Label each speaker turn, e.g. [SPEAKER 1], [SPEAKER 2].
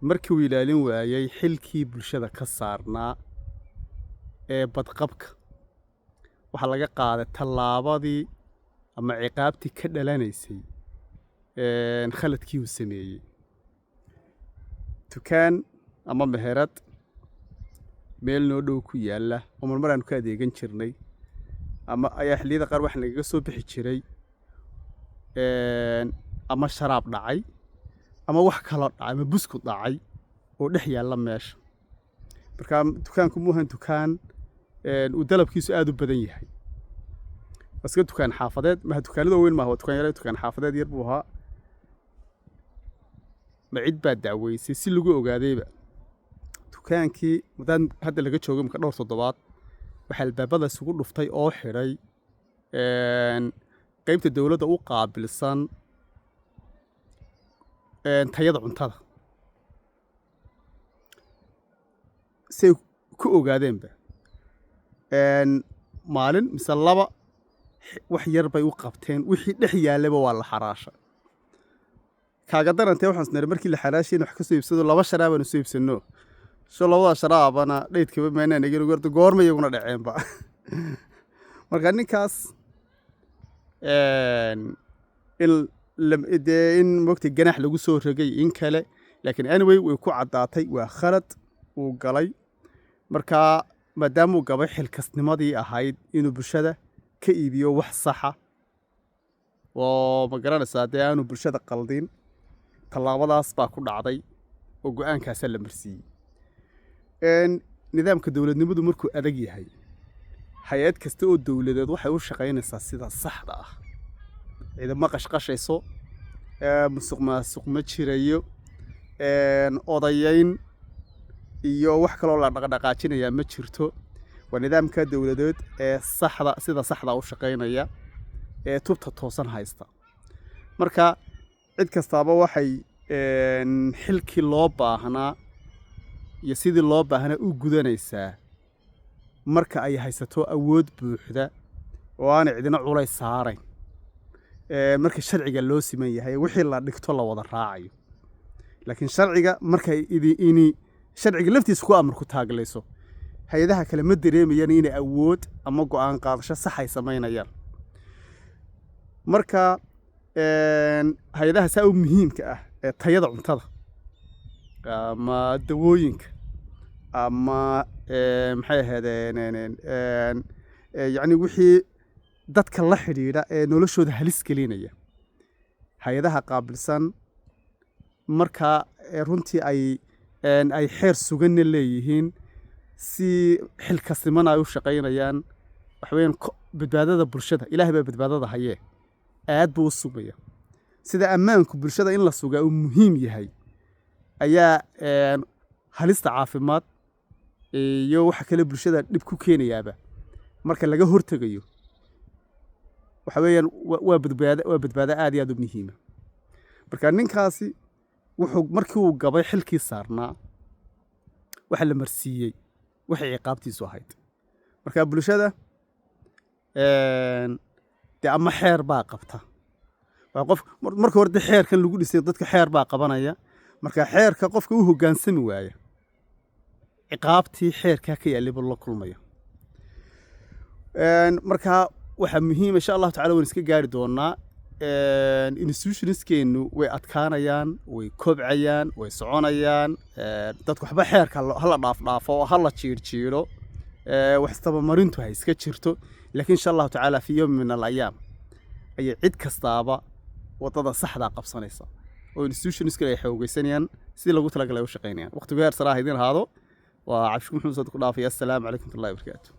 [SPEAKER 1] Markii uu ilaalin waayey xilkii bulshada ka saarnaa ee badqabka, waxaa laga qaaday tallaabadii ama ciqaabtii ka dhalanaysay khaladkii uu sameeyey. Dukaan ama meherad meel noo dhow ku yaalla oo marmar aanu ka adeegan jirnay ama ayaa xilliyada qaar waxa nagaga soo bixi jiray ama sharaab dhacay ama wax kaloo dhacay ama buskud dhacay oo dhex yaalla meesha. Marka dukaanku muuhan dukaan uu dalabkiisu aada u badan yahay, waa iska dukaan xaafadeed. Maha dukaanada waaweyn maaha, waa dukaan yare, dukaan xaafadeed yar buu ahaa. Ma cid baa dacweysay si lagu ogaadayba dukaankii mudaan hadda laga joogo imika dhowr toddobaad, waxaa albaabada isugu dhuftay oo xidhay qeybta dowladda u qaabilsan tayada cuntada. Say ku ogaadeenba, maalin mise laba wax yar bay u qabteen, wixii dhex yaallayba waa la xaraashay. Kaaga darantee, waxaan isnari markii la xaraashayna wax ka soo iibsado, laba sharaab aanu soo iibsano, so labada sharaabana dhaydkaba maanaan egin gorta goorma iyaguna dhaceenba. Marka ninkaas in dee in mogtay ganaax lagu soo rogay in kale, laakiin anyway way ku caddaatay waa khalad uu galay. Marka maadaama uu gabay xilkasnimadii ahayd inuu bulshada ka iibiyo wax saxa oo, ma garanaysaa, dee aanu bulshada qaldin, tallaabadaas baa ku dhacday oo go'aankaasaa la marsiiyey. Nidaamka dowladnimadu markuu adag yahay, hay-ad kasta oo dowladeed waxay u shaqaynaysaa sida saxda ah. Ciidamo qashqashayso, musuq maasuq ma jirayo, odayayn iyo wax kaloo la dhaqdhaqaajinayaa ma jirto. Waa nidaamka dowladeed ee saxda, sida saxda u shaqaynaya ee tubta toosan haysta. Marka cid kastaaba waxay xilkii loo baahnaa iyo sidii loo baahnaa u gudanaysaa marka ay haysato awood buuxda oo aanay cidina culays saarayn, marka sharciga loo siman yahay, wixii la dhigto la wada raacayo. Laakiin sharciga markay idi ini sharciga laftiisa ku amar ku taaglayso, hay-adaha kale ma dareemayaan inay awood ama go'aan qaadasho sax ay samaynayaan. Marka hay-adaha saa u muhiimka ah ee tayada cuntada ama dawooyinka ama maxay ahaydeen, yacni wixii dadka la xidhiidha ee noloshooda halis gelinaya, hay-adaha qaabilsan marka runtii ay xeer suganna leeyihiin, si xilkasnimana ay u shaqaynayaan, waxa weeyaan badbaadada bulshada Ilaahay baa badbaadada hayee, aad buu u sugaya. Sida ammaanku bulshada in la sugaa uu muhiim yahay ayaa halista caafimaad iyo waxa kale bulshada dhib ku keenayaaba marka laga hortegayo, waxa weeyaan waa badbaado aad iyo aad u muhiima. Marka ninkaasi wuxuu markii uu gabay xilkii saarnaa, waxa la marsiiyey waxay ciqaabtiisu ahayd. Marka bulshada dee ama xeer baa qabta, waa qof marka hore dee xeerkan lagu dhisay dadka xeer baa qabanaya. Marka xeerka qofka u hoggaansami waaya, ciqaabtii xeerkaa ka yaallay buu la kulmaya. Marka waxaa muhiim, insha Allahu tacala waan iska gaari doonaa. Institutionskeennu way adkaanayaan, way kobcayaan, way soconayaan. Dadku waxba xeerka hala dhaafdhaafo oo hala jiirjiidho, wax istabamarintu ha iska jirto, laakiin insha Allahu tacaala fi yowmi min alayaam ayay cid kastaaba waddada saxdaa qabsanaysa oo institutionskuna ay xoogeysanayaan, sidii lagu talagalay u shaqaynayaan. Waqtigu heer sare ha idin ahaado. Waa Cabdishukur Maxamed Sad ku dhaafaya. Assalaamu calaykum waraxmatullahi wabarakaatu.